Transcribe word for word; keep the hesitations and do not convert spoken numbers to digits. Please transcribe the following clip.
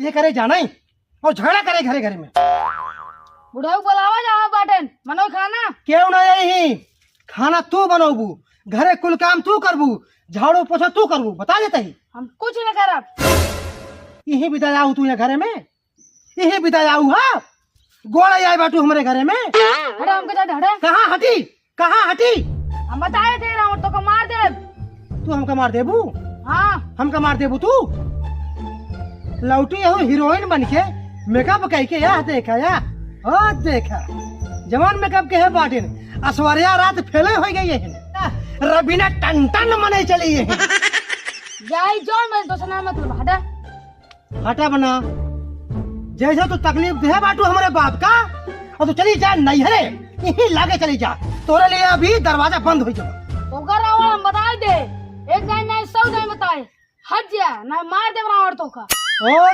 ये करे जाना ही और झगड़ा करे घरे घरे में। बुढ़ऊ बोलावा जावा बाटेन, मनो खाना। केहू ना यही, खाना तू बनौबू, घरे कुल काम तू करबू, झाड़ू पोछा तू करबू, बता देता ही। हम कुछ न करब। यही बिदा आऊ तू यहाँ घरे में, यही बिदा आऊ हा, गोड़ा आए बाटू हमरे घरे में। हटे हमके जा, हटे। कहाँ हटी? कहाँ हटी? हम बताए थे रावण तोका मार देब। तू हमका मार देबू? हाँ। हमका मार देबू तू? लौटी हो हीरोइन बन के, मेकअप कई के, या देखा या, ओ देखा, जवान मेकअप के है बाटिन, ऐश्वर्या राय फेल हो गई है, रवीना टंडन मने चली है। जाई जो मैं दोसना मतलब हटा। हटा बना, जैसे तू तकलीफ दे बाटू हमरे बाप का, और तू चली जा नैहरे, यहीं लागे चली जा, तोरे लिए अभी दरवाजा बंद हो जाओ। ओकर रावण हम बताए दे, एक जाए नहीं सौ जाए बताए, हट जा, ना मार देब रावण तोका। ओ